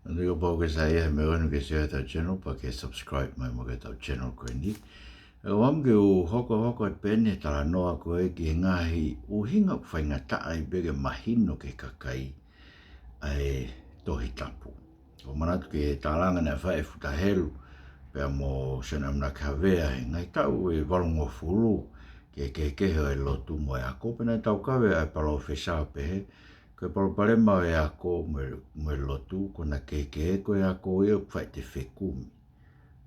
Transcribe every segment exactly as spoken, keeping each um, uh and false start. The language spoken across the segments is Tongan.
Nani kapau ʻoku ke saiʻia he meʻa ko eni, ke share ʻetau channel, pea ke subscribe mai mo ke tau channel ko eni. ʻE ʻomi ke u hokohoko atu pē ʻeni e talanoa ko ē ki he ngaahi ʻuhinga ʻoku faingataʻa ai pē ke mahino ki he kakai ʻa e Tohi Tapu. ʻOku ou manatu ki he tālanga naʻe fai ʻe Futa Helu pea mo Sione ʻAmanaki Havea he ngaahi taʻu ʻe valungofulu ki he kehekehe ʻo e lotu mo e ako, pea naʻe taukaveʻi ʻe he palōfesa ʻo pehē, ko e palopalema ʻo e ako mo e, mo e lotu, ko ʻena kehekehe, ko e ako ia ʻoku fai ʻete fekumi.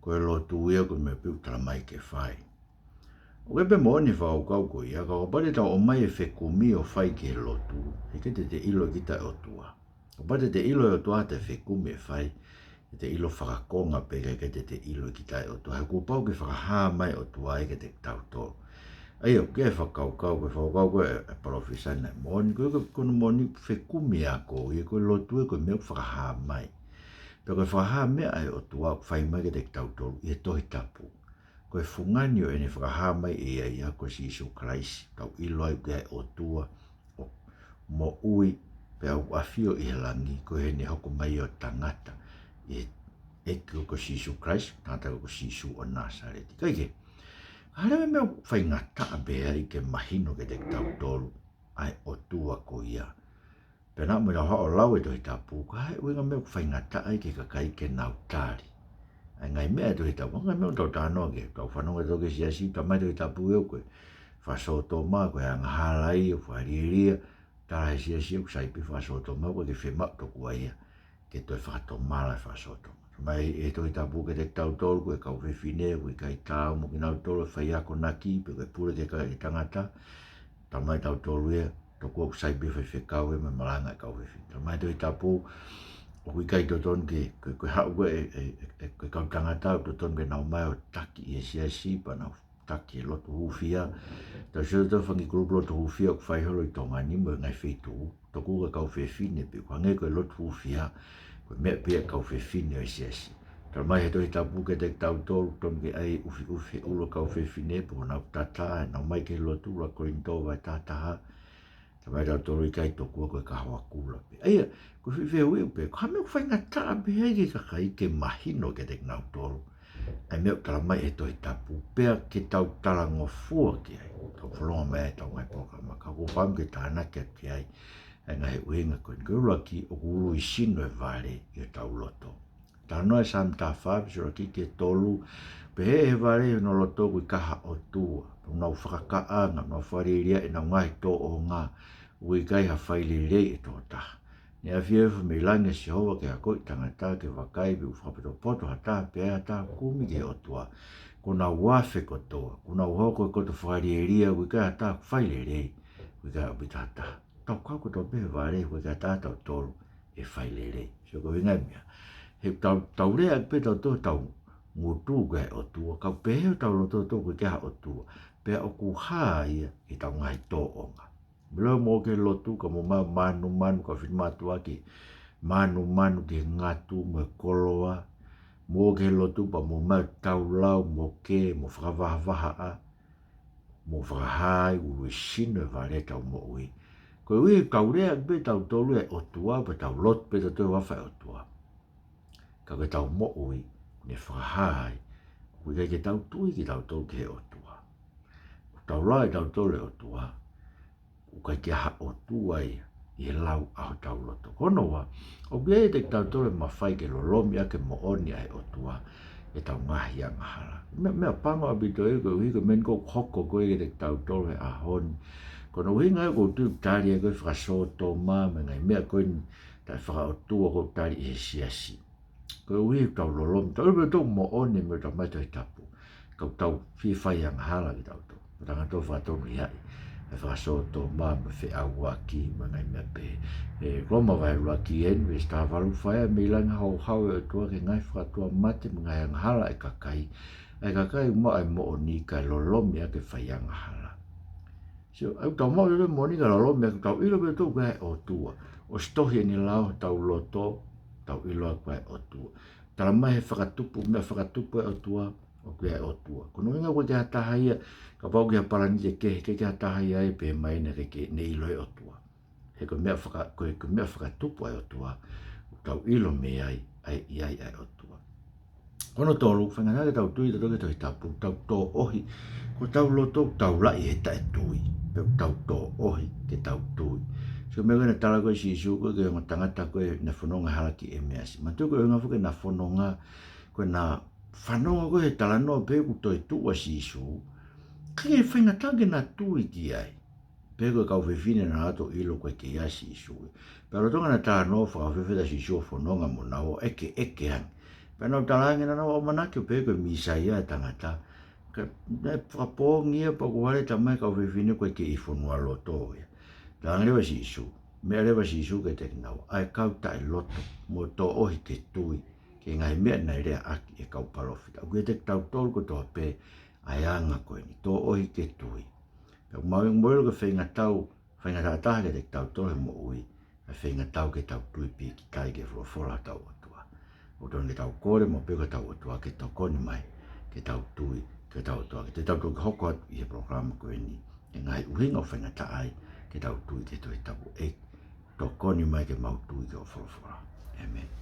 Ko e lotu ia ko e meʻa pē ʻoku tala mai ke fai. ʻOku ʻi ai pē moʻoni e fakakaukau ko ia, ka kapau te tau ʻomai e fekumi ʻo fai ki he lotu, he ʻikai te te ʻilo kita e ʻOtua. Kapau te te ʻilo e ʻOtua ʻi he fekumi ʻe fai, te te ʻilo fakakonga pē, ka ʻikai te te ʻilo kita e ʻOtua. He kuo pau ke fakahā mai e ʻOtua ia kiate kitautolu. ʻA ia, ʻoku ʻi ai e fakakaukau, ko e fakakaukau ko ē ʻa e palōfesa naʻe moʻoni, ko e, ko e, ko hono moʻoni, fekumi ako ia, ko e lotu ia ko e meʻa ʻoku fakahā mai. Pea ko e fakahā mai ʻa e ʻOtua ʻoku fai mai kiate kitautolu ʻi he Tohi Tapu, ko e fungani ʻo ʻene fakahā mai ʻe ia ia ko Sīsū Kalaisi, tau ʻilo ai ʻoku ʻi ai e ʻOtua ʻoku moʻui pea ʻoku ʻafio ʻi he langi, ko ʻene hoko mai ʻo tangata, ʻi he ʻEiki ko Sīsū Kalaisi, tangata ko Sīsū ʻo Nāsaleti. Kaikehe, ka ʻi ai ha meʻa ʻoku faingataʻa pehē ai ke mahino kiate kitautolu ʻa e ʻOtua ko ia, pea naʻa mo e lau haʻo lau e Tohi Tapu, ka ʻi ai ha ʻuhinga meʻa ʻoku faingataʻa ai ki he kakai ke nau tali ʻa e ngaahi meʻa ʻa e Tohi Tapu, ngaahi meʻa ʻoku tau talanoa ki ai, tau fanongo ʻi he Tohi Siasi, talamai ʻe he Tohi Tapu ia ko e fakasōtoma, ko e angahala ia, fakalielia, tala ʻe he Siasi ʻoku sai pē fakasōtoma, ʻoku ʻikai ke fiemaʻu tokua ia ke toe fakatomala e fakasōtoma. Talamai ʻe he Tohi Tapu kiate kitautolu ko e kau fefine ʻoku ʻikai taau mo kinautolu e faiakonaki, pe ko e pule ki he kakai tangata, talamai ʻe tautolu ia, tokua ʻoku sai pē faifekau ia mo e malanga e kau fefine. Talamai ʻe he Tohi Tapu ʻoku ʻikai totonu ke, ke, ke haʻu ko ē e, e, e, e, ko e kau tangata ʻoku totonu ke nau ō mai ʻo taki ʻi he Siasi, pea nau taki e lotu hūfia. Tau sio ʻi he fanga kiʻi kulupu lotu hūfia ʻoku fai holo ʻi Tonga ni mo e ngaahi feituʻu, tokua ko e kau fefine pē, ʻoku hangē ko e lotu hūfia ko e meʻa pē ia ʻa e kau fefine ʻo e Siasi. Talamai ʻe he Tohi Tapu kiate kitautolu, totonu ke ʻai ʻufiʻufi he ʻulu ʻo e kau fefine, pe ko honau tata, ʻenau ō mai ki he lotu, ʻuluaki Kolinitō vahe taha taha. Talamai ʻe tautolu ʻikai, tokua ko e kahoa kula pē. ʻA ia, ko e fehuʻi pē, ko e hā e meʻa ʻoku faingataʻa pehē ai ki he kakai ke mahino kiate kinautolu ʻa e meʻa ʻoku talamai ʻe he Tohi Tapu, pea ke tau talangofua ki ai, tau fononga mai ai ʻetau ngaahi polokalama, ka ʻoku ou fakaʻamu ke tānaki atu ki ai ʻa e ngaahi ʻuhinga ko eni. Ko e ʻuluaki, ʻoku ului sino e vale ʻi hotau loto. Talanoa e Saame taha fā, veesi ʻuluaki ki he tolu, pehē ʻe he vale ʻi hono loto ʻoku ʻikai ha ʻOtua, pea ʻoku nau fakakaʻanga, ʻoku nau fakalielia ʻenau ngaahi tōʻonga, ʻoku ʻikai ha fai lelei ʻe toko taha. Ne ʻafio hifo mei langi ʻa Sihova ke akoʻi e tangata, ke vakai pe ʻoku fakapotopoto ha taha pe ʻi ai ha taha ʻoku kumi ki he ʻOtua. Kuo nau afe kotoa, kuo nau hoko ʻo koto fakalielia, ʻoku ʻikai ha taha ʻoku fai lelei, ʻoku ʻikai ʻaupito ha taha. Tau kau kotoa pē he vale, ʻoku ʻikai ha taha ʻiate kitautolu ʻe fai lelei. So ko e ʻuhinga ia e meʻa, he tau, tau lea pē tautolu ʻetau ngutu ki he ʻOtua, ka ʻoku pehē hotau loto ʻoku ʻikai ha ʻOtua, pea ʻoku hā ia ʻi heʻetau ngaahi tōʻonga. Mou ō ki he lotu ka mou ō mai ʻo mānumanu, kau finemātuʻa, ke mānumanu ki he ngatu mo e koloa. Mou ō ki he lotu pea mou ō mai ʻo taulau mo kē mo fakavahavahaʻa, mo fakahā ai ʻoku ului sino e vale ʻetau moʻui. Koeʻuhi he tau lea pē tautolu e ʻOtua, pea tau lotu pē tautolu he huafa e ʻOtua, ka ko ʻetau moʻui ʻoku ne fakahā ai ʻoku ʻikai ke tau tui kitautolu ki he ʻOtua. ʻOku tau lau ʻe tautolu e ʻOtua, ʻoku ʻikai ke ʻi ai ha ʻOtua ia ʻi he lau ʻa hotau loto. Ko hono ua, ʻoku ʻi ai ʻiate kitautolu e mafai ke lolomi ʻaki e moʻoni ʻa e ʻOtua ʻi heʻetau ngaahi angahala. Meʻa, meʻa pango ʻaupito ia, koeʻuhi ko e meʻa eni ʻoku hoko ko ē kiate kitautolu he ʻaho ni. Ko hono ʻuhinga ia ʻoku ou tui ʻoku tali ai ko ē e fakasōtoma mo e ngaahi meʻa ko eni taʻefakaʻotua ʻoku tali ʻe he siasi. Koeʻuhi ʻoku tau lolomi, tau ʻilo pē ʻoku moʻoni e meʻa ʻoku talamai ʻe he Tohi Tapu, ka ʻoku tau fie fai angahala kitautolu. Ko e tangata ʻoku fakatonuhiaʻi ʻa e fakasōtoma mo e feʻauaki mo e ngaahi meʻa pehē. ʻI Loma vahe ʻuluaki eni, veesi taha valu, fai ā mei langi e houhau ʻa e ʻOtua ki he ngaahi fakatuʻa mate mo e ngaahi angahala ʻa e kakai, ʻa e kakai ʻoku maʻu ʻa e moʻoni kae lolomi ʻaki e fai angahala. So, ʻoku tau maʻu lelei e moʻoni kae lolomi ʻaki, tau ʻilo pē ʻoku ʻikai ha ʻOtua. ʻOsi tohi ʻene lao hotau loto, tau ʻilo ʻoku ʻikai ha ʻOtua. Talamai he fakatupu, meʻa fakatupu ʻa e ʻOtua, ʻoku ʻikai ha ʻOtua. Ko hono ʻuhinga ʻoku ʻikai ha taha ia, kapau ʻoku ʻi ai ha palanite kehe, ʻikai ke ʻi ai ha taha ia ʻe pehē mai naʻe ʻikai ke ne ʻilo e ʻOtua. He ko e meʻa faka-, ko e, ko e meʻa fakatupu ʻa e ʻOtua, ʻoku tau ʻilo mei ai ʻa e ʻi ai ʻa e ʻOtua. Ko hono tolu, faingataʻa ke tau tui tautolu ki he Tohi Tapu, tau tōʻohi, ko hotau loto ʻoku taulaʻi he taʻetui, pe ʻoku tau tōʻohi ke tau tui. Sio, meʻa ko ē naʻe tala ko ē ʻe Sīsū ko ē ki he ongo tangata ko ē naʻe fononga he hala ki ʻEmeasi. Manatuʻi ko e ʻuhinga foki naʻe fononga, ko ʻena fanongo ko ē he talanoa pē ʻoku toe tuʻu ʻa Sīsū, ka ʻikai faingataʻa ke na tui ki ai. Pea ko e kau fefine naʻa nau ʻilo ko e ʻikai ʻa Sīsū. Pea lolotonga ʻena talanoa, fakaafeʻi ʻa Sīsū ʻo fononga mo nau ʻo ʻekeʻeke ange. Pea nau talaange naʻa nau ʻamanaki ʻoku pehē ko e Mīsaia ʻa e tangata. Ka naʻe fakapoongi ia pea kuo hā leva e tamai kau fefine ko ē ki he fonualoto ia. Talaange leva ʻe Sīsū, meʻa leva ʻa Sīsū kiate kinaua, ʻa e kau taʻeloto, mo tōʻohi ke tui ki he ngaahi meʻa naʻe leaʻaki ʻe he kau palōfita. ʻOku ʻiate kitautolu kotoa pē ʻa e anga ko eni, tōʻohi ke tui. Pea ʻoku mahuʻinga mo ʻilo ko e feingatau, faingataʻa taha kiate kitautolu he moʻui, ʻa e feingatau ke tau tui pīkitai ki he folofola hotau ʻOtua. ʻOku totonu ke tau kole mo pehē ki hotau ʻOtua ke tokoni mai ke tau tui ki hotau ʻOtua. Ke tau toki hoko atu ʻi he polokalama ko eni, ʻa e ngaahi ʻuhinga ʻoku faingataʻa ai ke tau tui ki he Tohi Tapu. ʻEiki, tokoni mai ke mau tui ki hoʻo folofola. ʻĒmeni.